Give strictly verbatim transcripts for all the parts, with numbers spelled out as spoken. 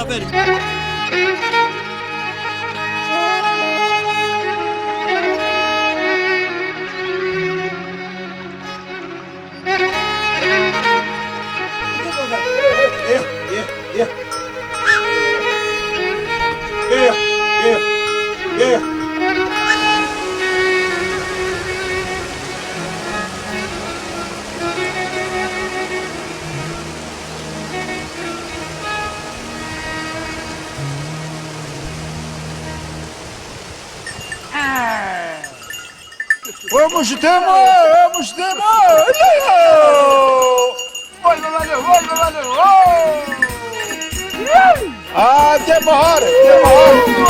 Aferin. او مشتمه، او مشتمه. وای بابا، وای بابا، وای. آ، ده بهار، ده بهار.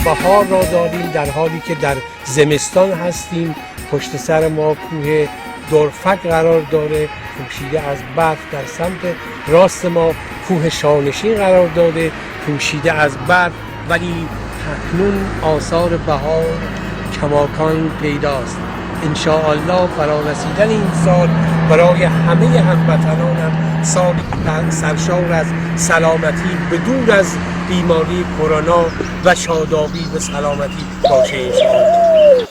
بهار را داریم، در حالی که در زمستان هستیم. پشت سر ما کوه درفک قرار داره، پوشیده از برف. در سمت راست ما کوه شاه‌نشین قرار داره، پوشیده از برف، ولی اکنون آثار بهار کماکان پیداست. ان‌شاءالله فرارسیدن این سال برای همهٔ هموطنانم سالی سرشار از سلامتی، به دور از بیماری کرونا و شادابی و سلامتی باشه ان‌شاءالله.